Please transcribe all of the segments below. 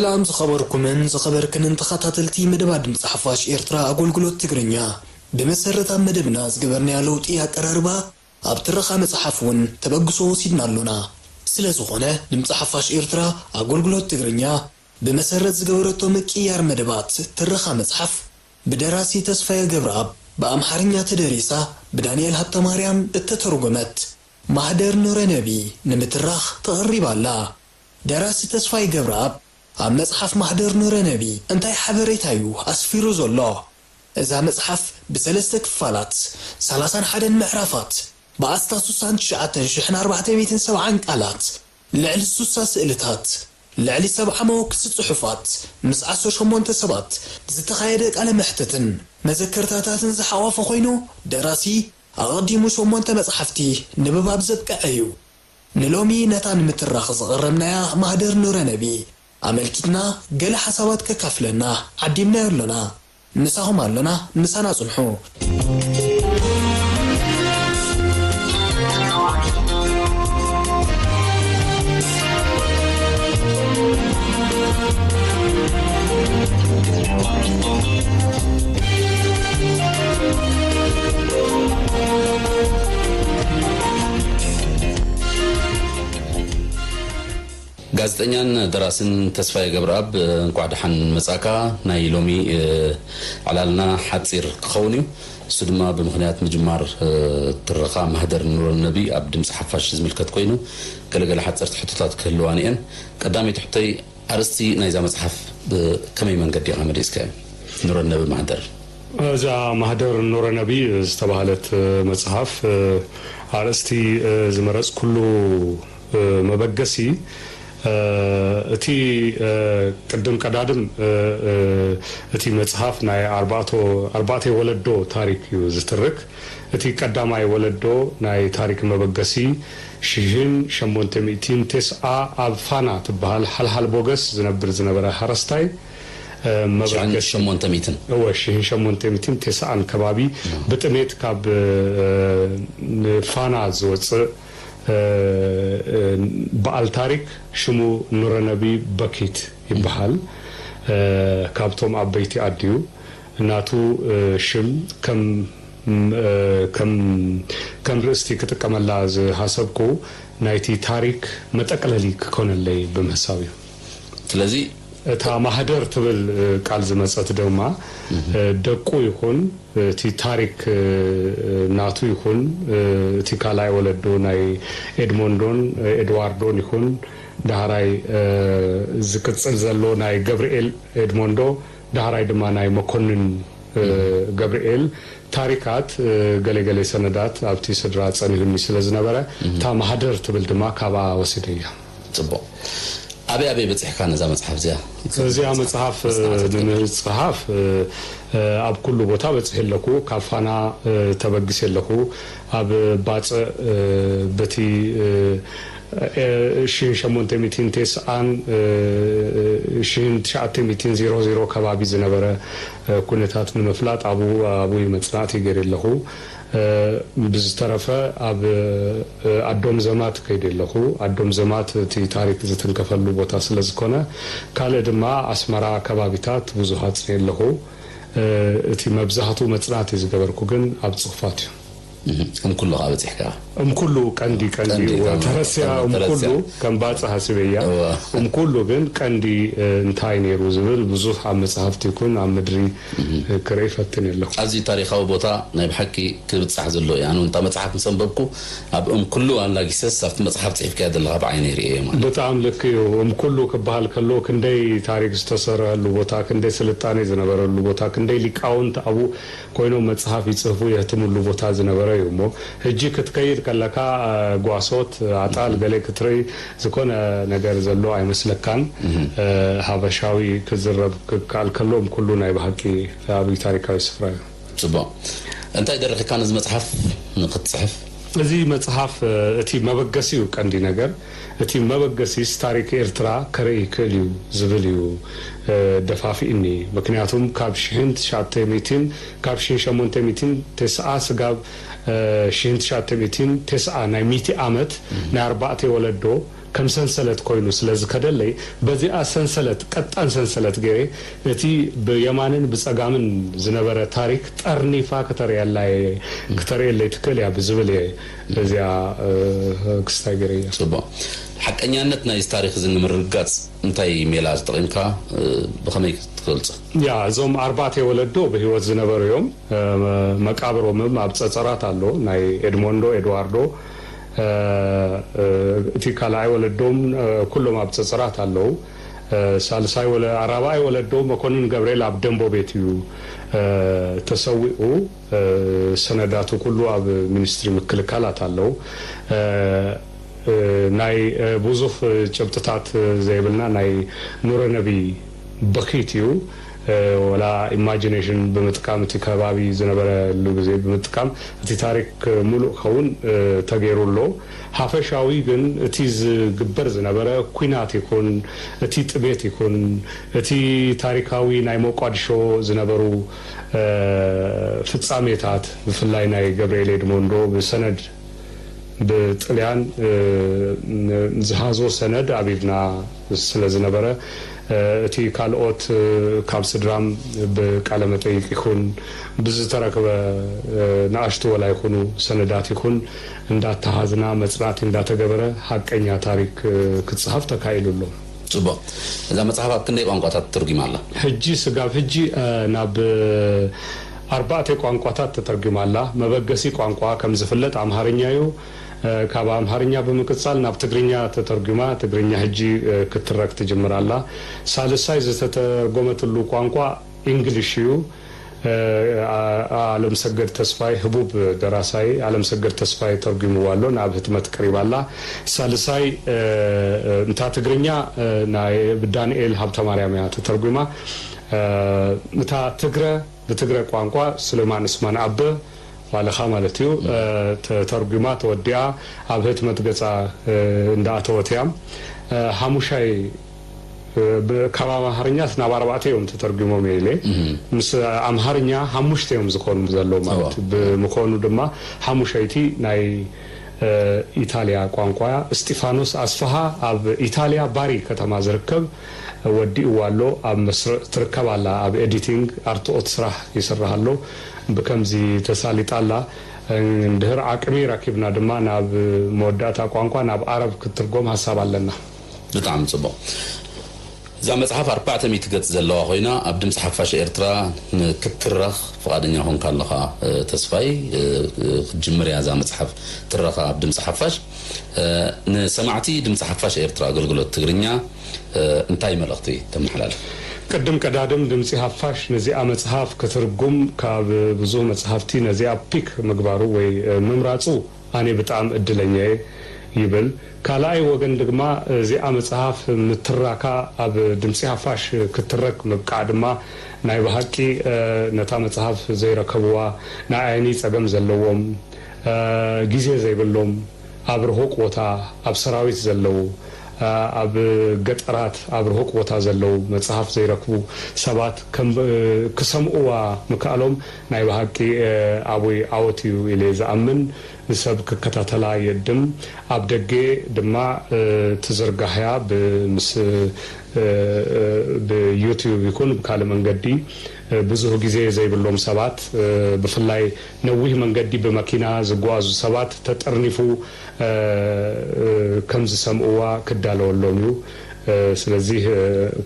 ሰላም ዝኸበርኩምን ዝኸበርክንን ተኸታተልቲ መደባት ድምፂ ሓፋሽ ኤርትራ ኣገልግሎት ትግርኛ። ብመሰረት ኣብ መደብና ዝገበርናዮ ለውጢ ኣቀራርባ ኣብ ትረኻ መጽሓፍ እውን ተበግሶ ወሲድና ኣሎና። ስለ ዝኾነ ድምፂ ሓፋሽ ኤርትራ ኣገልግሎት ትግርኛ ብመሰረት ዝገበረቶ ምቅያር መደባት ትረኻ መጽሓፍ ብደራሲ ተስፋየ ገብረኣብ ብኣምሓርኛ ተደሪሳ ብዳንኤል ሃብተማርያም እተተርጎመት ማህደር ኑረ ነቢ ንምትራኽ ተቐሪባ ኣላ። ደራሲ ተስፋይ ገብረኣብ ኣብ መጽሓፍ ማህደር ኑረ ነቢ እንታይ ሓበሬታ እዩ ኣስፊሩ ዘሎ? እዛ መጽሓፍ ብሰለስተ ክፋላት፣ ሰላሳን ሓደን ምዕራፋት፣ ብኣስታት ስሳን ትሽዓተን ሽሕን ኣርባዕተ ሚእትን ሰብዓን ቃላት፣ ልዕሊ ስሳ ስእልታት፣ ልዕሊ ሰብዓ መወክሲ ጽሑፋት፣ ምስ ዓሰርተ ሸሞንተ ሰባት ዝተኻየደ ቃለ መሕትትን መዘከርታታትን ዝሓቖፈ ኮይኑ፣ ደራሲ ኣቐዲሙ ሸሞንተ መጽሓፍቲ ንምባብ ዘብቅዐ እዩ። ንሎሚ ነታ ንምትራኽ ዘቐረብናያ ማህደር ኑረ ነቢ ኣመልኪትና ገለ ሓሳባት ከካፍለና ዓዲምናዮ ኣሎና። ምሳኹም ኣሎና፣ ምሳና ጽንሑ። ጋዜጠኛን ደራስን ተስፋዬ ገብረኣብ፣ እንቋዕ ደሓን መጻእካ። ናይ ሎሚ፣ እ፣ ዕላልና ሓጺር ክኸውን እዩ። እሱ ድማ ብምኽንያት ምጅማር፣ እ፣ ትረኻ ማህደር ኑረነቢ ኣብ ድምጺ ሓፋሽ ዝምልከት ኮይኑ፣ ገለገለ ሓጸርቲ ሕቶታት ክህልዋኒ እየን። ቀዳመይቲ ሕቶይ፣ ኣርእስቲ ናይዛ መጽሓፍ ብከመይ መንገዲ ኢኻ መሪጽካዮ? ኑረነቢ ማህደር። እዛ ማህደር ኑረነቢ ዝተባህለት መጽሓፍ፣ ኣርእስቲ ዝመረጽኩሉ መበገሲ፣ እቲ ቅድም ቀዳድም እቲ መጽሓፍ ናይ ኣርባዕቶ-፣ ኣርባዕተ ወለዶ ታሪክ እዩ ዝትርክ። እቲ ቀዳማይ ወለዶ ናይ ታሪክ መበገሲ ሽሕን ሸሞንተ ሚእትን ተስዓ ኣብ ፋና ትበሃል ሓልሓል ቦገስ ዝነብር ዝነበረ ሓረስታይ፣ እ፣ ሽሕን መበገሲ ሸሞንተ ሚእትን። እወ፣ ሽሕን ሸሞንተ ሚእትን ተስዓን ከባቢ እም። ብጥሜት ካብ፣ እ፣ ንፋና ዝወፅእ፣ እ፣ እ፣ በዓል ታሪክ ሽሙ ኑረነቢ በኪት ይበሃል። እ፣ ካብቶም ዓበይቲ ኣድዩ ናቱ፣ እ፣ ሽም ከም፣ እ፣ ከም፣ ከም ርእስቲ ክጥቀመላ ዝሃሰብኩ ናይቲ ታሪክ መጠቅለሊ ክኮነለይ ብምሕሳብ እዩ። ስለዚ እታ ማህደር ትብል፣ እ፣ ቃል ዝመጸት ድማ፣ እህ። እ፣ ደቁ ይኹን እቲ ታሪክ፣ እ፣ ናቱ ይኹን፣ እ፣ እቲ ካልኣይ ወለዶ ናይ ኤድሞንዶን፣ እ፣ ኤድዋርዶን ይኹን ዳህራይ፣ እ፣ ዝቅጽል ዘሎ ናይ ገብርኤል ኤድሞንዶ ዳህራይ ድማ ናይ መኮንን፣ እ፣ እህ። ገብርኤል ታሪካት፣ እ፣ ገለገለ ሰነዳት ኣብቲ ስድራ ጸኒሁኒ ስለ ዝነበረ፣ እህ። እታ ማህደር ትብል ድማ ካብኣ ወሲደያ። ጽቡቕ። ኣበይ ኣበይ በጺሕካ ነዛ መጽሓፍ እዚኣ? እዚኣ መጽሓፍ፣ እ፣ መጽናዕቲ ክትገብር? ንምጽሓፍ፣ እ፣ እ፣ ኣብ ኩሉ ቦታ በጺሐ ኣለኹ። ካብ ፋና፣ እ፣ ተበጊሰ ኣለኹ። ኣብ ባጽዕ፣ እ፣ በቲ፣ እ፣ እ፣ ሽሕን ሸሞንተ ሚእትን ተስዓን፣ እ፣ ሽሕን ትሽዓተ ሚእትን ዜሮ ዜሮ ከባቢ ዝነበረ፣ እ፣ ኩነታት ንምፍላጥ ኣብኡ፣ ኣብኡ መጽናዕቲ ገይረ ኣለኹ። እ፣ ብዝተረፈ ኣብ፣ እ፣ ኣዶም ዘማት ከይደ ኣለኹ። ኣዶም ዘማት እቲ ታሪክ ዝትንከፈሉ ቦታ ስለ ዝኾነ፣ ካልእ ድማ ኣስመራ ከባቢታት ብዙሕ ኣጽንየ ኣለኹ። እ፣ እቲ መብዛሕትኡ መጽናዕቲ ዝገበርኩ ግን ኣብ ጽሑፋት እዩ። እም፣ እም ኩሉ ከኣ በጺሕካ? እም ኩሉ ቀንዲ፣ ቀንዲ፣ ቀንዲ፣ እወ፣ ተረስያ፣ ተረስያ፣ እም ኩሉ ተረስያ። ከም ባጽዕ ሃሲበያ። እወ። እም ኩሉ ግን ቀንዲ፣ እ፣ እንታይ ነይሩ ዝብል ብዙሕ ኣብ መጽሓፍቲ ይኹን ኣብ ምድሪ፣ እም። እ፣ ክርኢ ፈትን ኣለኹ። ኣዝዩ ታሪኻዊ ቦታ ናይ ብሓቂ ክብጻሕ ዘለዎ እዩ። ኣነ እውን እታ መጽሓፍ ምስ ኣንበብኩ፣ ኣብ እም ኩሉ ኣላጊሰስ ኣብቲ መጽሓፍ ጽሒፍካዮ ዘለኻ ብዓይነይ ርእየዮ ማለት። ብጣዕሚ ልክ እዩ። እም ኩሉ ክበሃል ከሎ ክንደይ ታሪክ ዝተሰርሐሉ ቦታ፣ ክንደይ ስልጣኔ ዝነበረሉ ቦታ፣ ክንደይ ሊቃውንት ኣብኡ ኮይኖም መጽሓፍ ይጽህፉ የህትምሉ ቦታ ዝነበረ እዩ እሞ፣ ሕጂ ክትከይድ ከለካ፣ እ፣ ጓሶት፣ ኣጣል እህ። ገለ ክትርኢ ዝኾነ ነገር ዘሎ ኣይመስለካን። እህ። እ፣ ሃበሻዊ ክዝረብ ክከኣል ከሎ እም ኩሉ ናይ ብሓቂ ዓብዪ ታሪካዊ ስፍራ እዩ። ጽቡቕ። እንታይ ደረኺካ ነዚ መጽሓፍ ንኽትጽሕፍ? እዚ መጽሓፍ፣ እ፣ እቲ መበገሲ እዩ ቀንዲ ነገር። እቲ መበገሲስ ታሪክ ኤርትራ ከርኢ ይክእል እዩ ዝብል እዩ፣ እ፣ ደፋፊእኒ። ምክንያቱም ካብ ሽሕን ትሽዓተ ሚእትን፣ ካብ ሽሕን ሸሞንተ ሚእትን ተስዓ ስጋብ፣ እ፣ ሽሕን ትሽዓተ ሚእትን ተስዓ ናይ ሚእቲ ዓመት እም። ናይ ኣርባዕተ ወለዶ ከም ሰንሰለት ኮይኑ ስለ ዝከደለይ፣ በዚኣ ሰንሰለት፣ ቀጣን ሰንሰለት ገይረ፣ እቲ ብየማንን ብጸጋምን ዝነበረ ታሪክ ጠርኒፋ ክተርእየላ እየ፣ ክተርእየለይ ትክእል እያ ብዝብል እየ እዚኣ፣ እ፣ ክስታይ ገይረያ። ጽቡቕ። ሓቀኛነት ናይዚ ታሪኽ እዚ ንምርግጋጽ እንታይ ሜላ ተጠቒምካ፣ እ፣ ብኸመይ ክትገልጾ? ያ፣ እዞም ኣርባዕተ ወለዶ ብህይወት ዝነበሩ እዮም። እ፣ መቃብሮምም ኣብ ጸጸራት ኣሎ። ናይ ኤድሞንዶ፣ ኤድዋርዶ፣ እ፣ እ፣ እቲ ካልኣይ ወለዶም፣ እ፣ ኩሎም ኣብ ጸጸራት ኣለዉ። እ፣ ሳልሳይ ወለ-፣ ኣራብኣይ ወለዶ መኮንን ገብርኤል ኣብ ደንቦ ቤት እዩ፣ እ፣ ተሰዊኡ። እ፣ ሰነዳቱ ኩሉ ኣብ ሚኒስትሪ ምክልካላት ኣለዉ። እ፣ እ፣ ናይ፣ እ፣ ብዙፍ ጭብጥታት ዘይብልና ናይ ኑረነቢ በኺት እዩ። እ፣ ወላ ኢማጂኔሽን ብምጥቃም፣ እቲ ከባቢ ዝነበረሉ ግዜ ብምጥቃም፣ እቲ ታሪክ ምሉእ ክኸውን፣ እ፣ ተገይሩ ኣሎ። ሓፈሻዊ ግን እቲ ዝግበር ዝነበረ ኲናት ይኹን፣ እቲ ጥሜት ይኹን፣ እቲ ታሪካዊ ናይ ሞቃዲሾ ዝነበሩ፣ እ፣ ፍጻሜታት፣ ብፍላይ ናይ ገብርኤል ኤድሞንዶ ብሰነድ ብጥልያን፣ እ፣ ዝሃዞ ሰነድ ኣብ ኢድና ስለ ዝነበረ፣ እ፣ እቲ ካልኦት፣ እ፣ ካብ ስድራም ብቃለ መጠይቅ ይኹን ብዝተረክበ፣ እ፣ ንኣሽቱ ወላ ይኹኑ ሰነዳት ይኹን እንዳተሃዝና መጽናዕቲ እንዳተገበረ ሓቀኛ ታሪክ፣ እ፣ ክጽሓፍ ተካኢሉ ኣሎ። ጽቡቕ። እዛ መጽሓፍ ኣብ ክንደይ ቋንቋታት ተተርጒማ ኣላ? ሕጂ ስጋብ ሕጂ፣ እ፣ ናብ፣ እ፣ ኣርባዕተ ቋንቋታት ተተርጒማ ኣላ። መበገሲ ቋንቋ ከም ዝፍለጥ ኣምሃርኛ እዩ። እ፣ ካብ ኣምሃርኛ ብምቅጻል ናብ ትግርኛ ተተርጒማ፣ ትግርኛ ሕጂ፣ እ፣ ክትረክ ትጅምር ኣላ። ሳልሳይ ዝተተርጎመትሉ ቋንቋ ኢንግሊሽ እዩ። እ፣ ኣ-፣ ኣለምሰገድ ተስፋይ፣ ህቡብ ደራሳይ ኣለምሰገድ ተስፋይ ተርጒምዋ ኣሎ፣ ናብ ህትመት ቀሪባ ኣላ። ሳልሳይ፣ እ፣ እ፣ እታ ትግርኛ፣ እ፣ ናይ ብዳንኤል ሃብተማርያም እያ ተተርጒማ። እ፣ እታ ትግረ፣ ብትግረ ቋንቋ ሱሌማን እስማን ኣበ ባልኻ ማለት እዩ፣ እ፣ ተተርጒማ ተወዲኣ ኣብ ህትመት ገጻ፣ እ፣ እንዳኣተወት እያ። እ፣ ሓሙሻይ፣ እ፣ ብ-፣ ካብ ኣምሃርኛስ ናብ ኣርባዕተ እዮም ተተርጒሞም እየ ኢለ። ምስ ኣምሃርኛ ሓሙሽተ እዮም ዝኾኑ ዘለዉ ማለት እዩ። ብምዃኑ ድማ ሓሙሻይቲ ናይ፣ እ፣ ኢታልያ ቋንቋ እያ። እስጢፋኖስ ኣስፍሃ ኣብ ኢታልያ ባሪ ከተማ ዝርከብ ወዲእዋ ኣሎ። ኣብ መስርዕ ትርከብ ኣላ። ኣብ ኤዲቲንግ ኣርትኦት ስራሕ ይስራሕ ኣሎ። ብከምዚ ተሳሊጣ ኣላ። እንድህር ዓቅሚ ረኪብና ድማ ናብ መወዳእታ ቋንቋ ናብ ዓረብ ክትትርጎም ሃሳብ ኣለና። ብጣዕሚ ጽቡቕ። እዛ መጽሓፍ ኣርባዕተ ሚእቲ ገጽ ዘለዋ ኮይና፣ ኣብ ድምጺ ሓፋሽ ኤርትራ ንክትትረኽ ፍቓደኛ ኮንካ ኣለኻ፣ እ፣ ተስፋይ፣ እ፣ እ፣ ክትጅምር እያ እዛ መጽሓፍ ትረኻ ኣብ ድምጺ ሓፋሽ። እ፣ ንሰማዕቲ ድምጺ ሓፋሽ ኤርትራ ኣገልግሎት ትግርኛ፣ እ፣ እንታይ መልእኽቲ ተመሓላልፍ? ቅድም ቀዳድም ድምጺ ሓፋሽ ነዚኣ መጽሓፍ ክትርጉም ካብ ብዙህ መጽሓፍቲ ነዚኣ ፒክ ምግባሩ ወይ፣ እ፣ ምምራጹ ኣነ ብጣዕሚ እድለኛ እየ ይብል። ካልኣይ ወገን ድማ እዚኣ መጽሓፍ ምትራካ ኣብ ድምጺ ሓፋሽ ክትረክ ምብቃዕ ድማ ናይ ብሓቂ፣ እ፣ ነታ መጽሓፍ ዘይረከብዋ፣ ንዓይኒ ጸገም ዘለዎም፣ እ፣ ግዜ ዘይብሎም፣ ኣብ ርሁቕ ቦታ፣ ኣብ ሰራዊት ዘለዉ፣ እ፣ ኣብ ገጠራት፣ ኣብ ርሁቕ ቦታ ዘለዉ መጽሓፍ ዘይረክቡ ሰባት ከም፣ እ፣ ክሰምዕዋ ምክኣሎም ናይ ብሓቂ፣ እ፣ ዓቡይ ዓወት እዩ ኢለ ዝኣምን። ንሰብ ክከታተላ የድም። ኣብ ደገ ድማ፣ እ፣ ትዝርጋሕያ ብ-፣ ምስ፣ እ፣ እ፣ ብዩቲዩብ ይኹን ብካልእ መንገዲ፣ እ፣ ብዙህ ግዜ ዘይብሎም ሰባት፣ እ፣ ብፍላይ ነዊህ መንገዲ ብመኪና ዝጓዓዙ ሰባት ተጠርኒፉ፣ እ፣ እ፣ ከም ዝሰምዕዋ ክዳለወሎም እዩ። እ፣ ስለዚህ፣ እ፣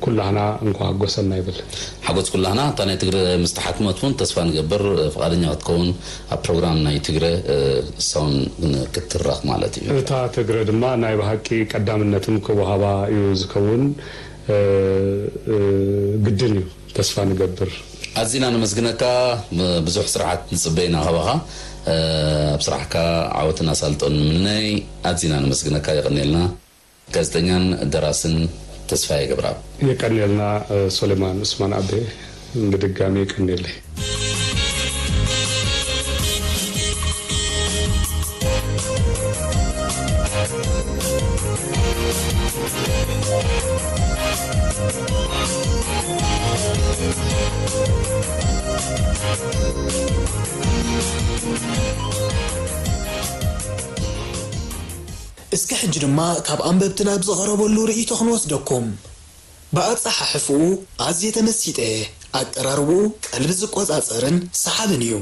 ኩላህና እንኳ ሓጎሰና ይብል። ሓጎስ ኩላህና። እታ ናይ ትግረ ምስ ተሓትመት እውን ተስፋ ንገብር፣ እ፣ ፍቓደኛ ክትከውን ኣብ ፕሮግራም ናይ ትግረ፣ እ፣ እሳ እውን ክትትረኽ ማለት እዩ። እታ ትግረ ድማ ናይ ብሓቂ ቀዳምነትም ክወሃባ እዩ ዝከውን። እ፣ እ፣ ግድን እዩ። ተስፋ ንገብር። ኣዚና ነመስግነካ። ብ-፣ ብዙሕ ስራሓት ንጽበ ኢና ካባኻ። እ፣ ኣብ ስራሕካ ዓወትን ኣሳልጦን ንምነይ። ኣዚና ነመስግነካ። የቐንየልና። ጋዜጠኛን ደራስን ተስፋዬ ገብረኣብ። የቀንየልና፣ እ፣ ሶሌማን ዑስማን ኣቤ፣ ብድጋሚ የቀንየለይ። እስከ ሕጂ ድማ ካብ ኣንበብትና ብዝቐረበሉ ርእይቶ ክንወስደኩም። ብኣጸሓሕፍኡ ኣዝየ ተመሲጠ። ኣቀራርብኡ ቀልቢ ዝቆጻጸርን ሰሓብን እዩ።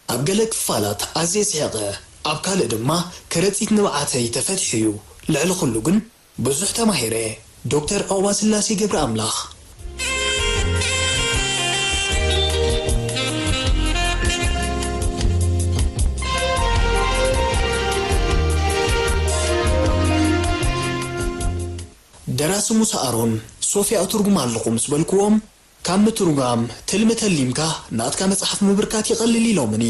ኣብ ገለ ክፋላት ኣዝየ ስሒቐ፣ ኣብ ካልእ ድማ ከረጺት ንብዓተይ ተፈቲሑ እዩ። ልዕሊ ኩሉ ግን ብዙሕ ተማሂረ። ዶክተር ዑቕባስላሴ ገብረኣምላኽ። ደራሲ ሙሳ ኣሮን፣ ሶፍያ ትርጉም ኣለኹ ምስ በልክዎም፣ ካብ ምትርጓም ትልሚ ተሊምካ ናትካ መጽሓፍ ምብርካት ይቐልል ኢሎምኒ።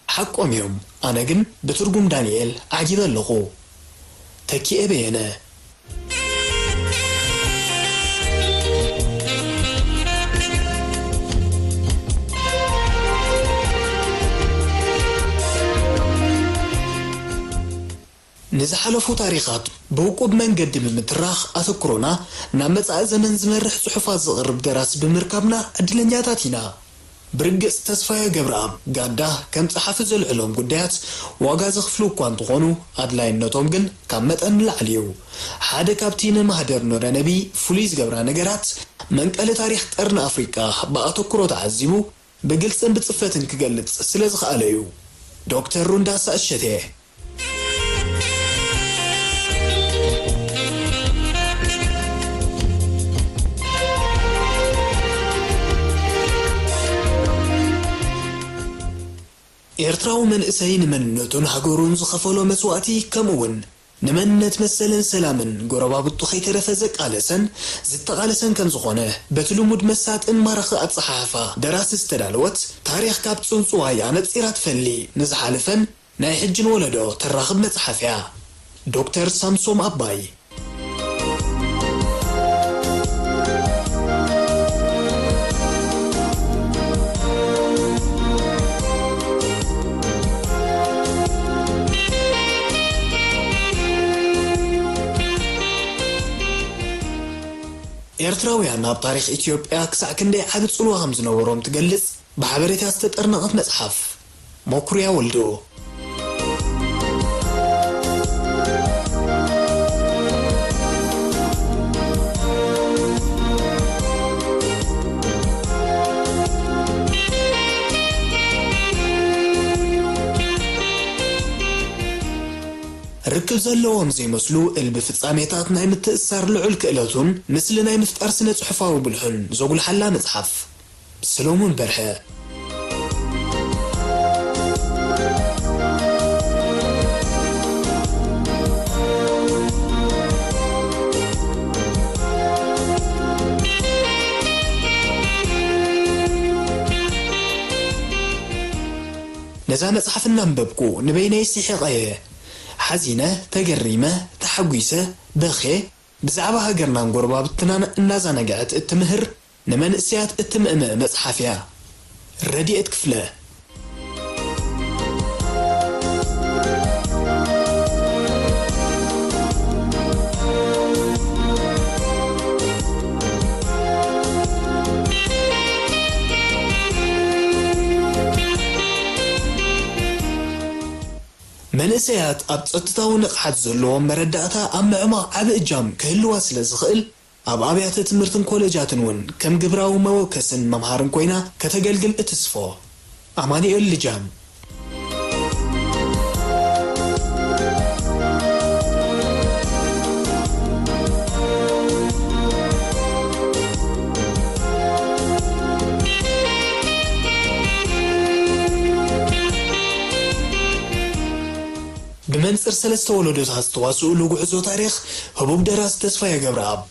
ሓቆም እዮም። ኣነ ግን ብትርጉም ዳንኤል ዓጊበ ኣለኹ። ተኪኤ በየነ። ንዝሓለፉ ታሪኻት ብውቁብ መንገዲ ብምትራኽ፣ ኣተኩሮና ናብ መጻኢ ዘመን ዝመርሕ ጽሑፋት ዘቕርብ ደራሲ ብምርካብና ዕድለኛታት ኢና። ብርግጽ፣ ተስፋየ ገብረኣብ ጋዳ ከም ጸሓፊ ዘልዕሎም ጉዳያት ዋጋ ዘኽፍሉ እኳ እንተኾኑ፣ ኣድላይነቶም ግን ካብ መጠን ንላዕሊ እዩ። ሓደ ካብቲ ንማህደር ኑረነቢ ፍሉይ ዝገብራ ነገራት፣ መንቀሊ ታሪኽ ቀርኒ ኣፍሪቃ ብኣተኩሮ ተዓዚቡ፣ ብግልጽን ብጽፈትን ክገልጽ ስለ ዝኸኣለ እዩ። ዶክተር ሩንዳሳ እሸቴ። ኤርትራዊ መንእሰይ ንመንነቱን ሃገሩን ዝኸፈሎ መስዋእቲ፣ ከምኡ'ውን ንመንነት፣ መሰልን ሰላምን ጎረባብቱ ከይተረፈ ዘቃለሰን ዝተቓለሰን ከም ዝኾነ፣ በቲ ልሙድ መሳጥን ማራኺ ኣጸሓሕፋ ደራሲ ዝተዳለወት፣ ታሪኽ ካብ ጽውጽዋይ ኣነጺራ ትፈሊ፣ ንዝሓለፈን ናይ ሕጅን ወለዶ ተራኽብ መጽሓፍ እያ። ዶክተር ሳምሶም ኣባይ። ኤርትራውያን ኣብ ታሪኽ ኢትዮጵያ ክሳዕ ክንደይ ዓቢ ጽልዋ ከም ዝነበሮም ትገልጽ ብሓበሬታ ዝተጠርነቐት መጽሓፍ። መኩርያ ወልዱ። ርክብ ዘለዎም ዘይመስሉ እልቢ ፍጻሜታት ናይ ምትእስሳር ልዑል ክእለቱን፣ ምስሊ ናይ ምፍጣር ስነ-ጽሑፋዊ ብልሑን ዘጉልሓላ መጽሓፍ። ሰሎሞን በርሀ። ነዛ መጽሓፍ እናንበብኩ ንበይነይ ስሒቐ እየ። ሓዚነ፣ ተገሪመ፣ ተሓጒሰ፣ በኽየ። ብዛዕባ ሃገርናን ጎረባብትናን እናዛነግዐት እትምህር፣ ንመንእሰያት እትምእምእ መጽሓፍ እያ። ረድኤት ክፍለ። መንእሰያት ኣብ ጸጥታዊ ንቕሓት ዘለዎም መረዳእታ ኣብ ምዕማቕ ዓቢ እጃም ክህልዋ ስለ ዝኽእል፣ ኣብ ኣብያተ ትምህርትን ኮለጃትን እውን ከም ግብራዊ መወከስን መምሃርን ኮይና ከተገልግል እትስፎ። ኣማኑኤል ልጃም። ብመንጽር ሰለስተ ወለዶታት ዝተዋስኡሉ ጉዕዞ ታሪኽ ህቡብ ደራሲ ተስፋየ ገብረኣብ፣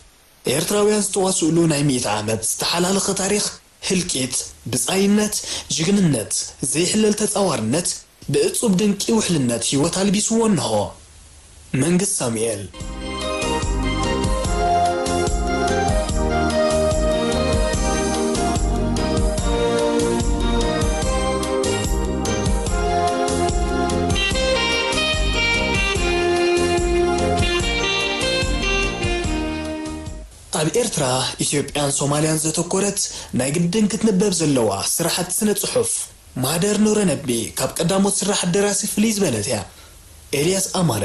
ኤርትራውያን ዝተዋስኡሉ ናይ ሚእቲ ዓመት ዝተሓላለኸ ታሪኽ ህልቂት፣ ብጻይነት፣ ጅግንነት፣ ዘይሕለል ተጻዋርነት፣ ብእጹብ ድንቂ ውሕልነት ህይወት ኣልቢስዎ እንሆ። መንግስት ሳሙኤል። ኣብ ኤርትራ፣ ኢትዮጵያን ሶማልያን ዘተኮረት ናይ ግድን ክትንበብ ዘለዋ ስራሓት ስነ ጽሑፍ ማህደር ኑረነቢ ካብ ቀዳሞት ስራሓት ደራሲ ፍልይ ዝበለት እያ። ኤልያስ ኣማረ።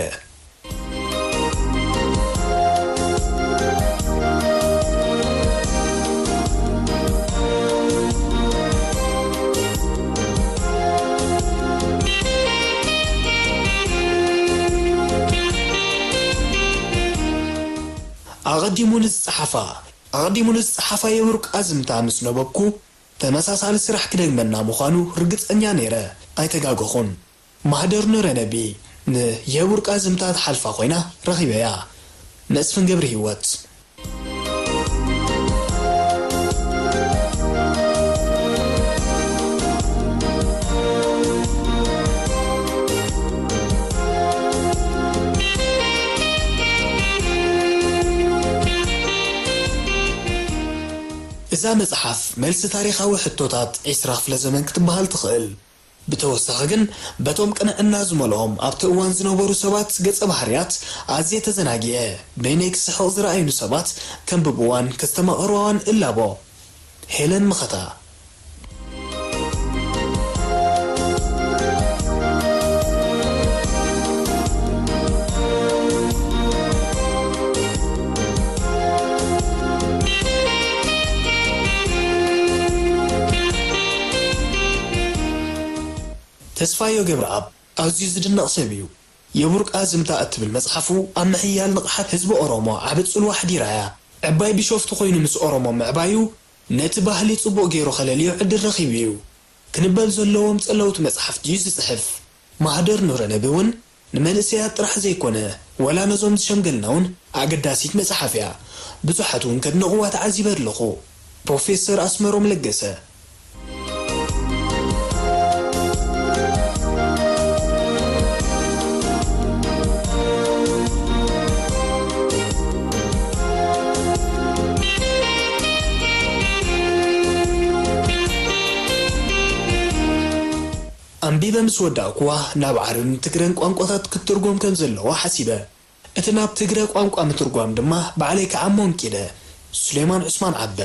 ኣቐዲሙ ንዝጸሓፋ፣ ኣቐዲሙ ንዝጸሓፋ የብሩቅ ኣዝምታ ምስ ነበብኩ፣ ተመሳሳሊ ስራሕ ክደግመና ምዃኑ ርግጸኛ ነይረ። ኣይተጋገኹን። ማህደር ኑረነቢ ንየብሩቅ ኣዝምታ ትሓልፋ ኮይና ረኺበያ። መስፍን ገብረሂወት። እዛ መጽሓፍ መልሲ ታሪኻዊ ሕቶታት ዒስራ ክፍለ ዘመን ክትበሃል ትኽእል። ብተወሳኺ ግን፣ በቶም ቅንዕና ዝመልኦም ኣብቲ እዋን ዝነበሩ ሰባት ገጸ ባህርያት ኣዝየ ተዘናጊዐ። በይነይ ክስሕቕ ዝረኣዩኒ ሰባት ከንብብዋን ከስተማቕርዋን እላቦ። ሄለን መኸታ። ተስፋዮ ገብረኣብ ኣዝዩ ዝድነቕ ሰብ እዩ። የቡርቃ ዝምታ እትብል መጽሓፉ ኣብ ምሕያል ንቕሓት ህዝቢ ኦሮሞ ዓቢ ጽልዋ ኣሕዲራ እያ። ዕባይ ቢሾፍቱ ኮይኑ ምስ ኦሮሞ ምዕባዩ ነቲ ባህሊ ጽቡቕ ገይሩ ከለልዮ ዕድል ረኺቡ እዩ። ክንበብ ዘለዎም ጸለውቲ መጽሓፍቲ እዩ ዝጽሕፍ። ማህደር ኑረነቢ እውን ንመንእሰያት ጥራሕ ዘይኮነ፣ ወላ ነዞም ዝሸምገልናውን ኣገዳሲት መጽሓፍ እያ። ብዙሓት እውን ከድንቕዋ ተዓዚበ ኣለኹ። ፕሮፌሰር ኣስመሮም ለገሰ። ኣንቢበ ምስ ወዳእኩዋ፣ ናብ ዓረብን ትግረን ቋንቋታት ክትትርጎም ከም ዘለዋ ሓሲበ። እቲ ናብ ትግረ ቋንቋ ምትርጓም ድማ ባዕለይ ክዓሞ እንቂደ። ሱሌማን ዑስማን ዓበ።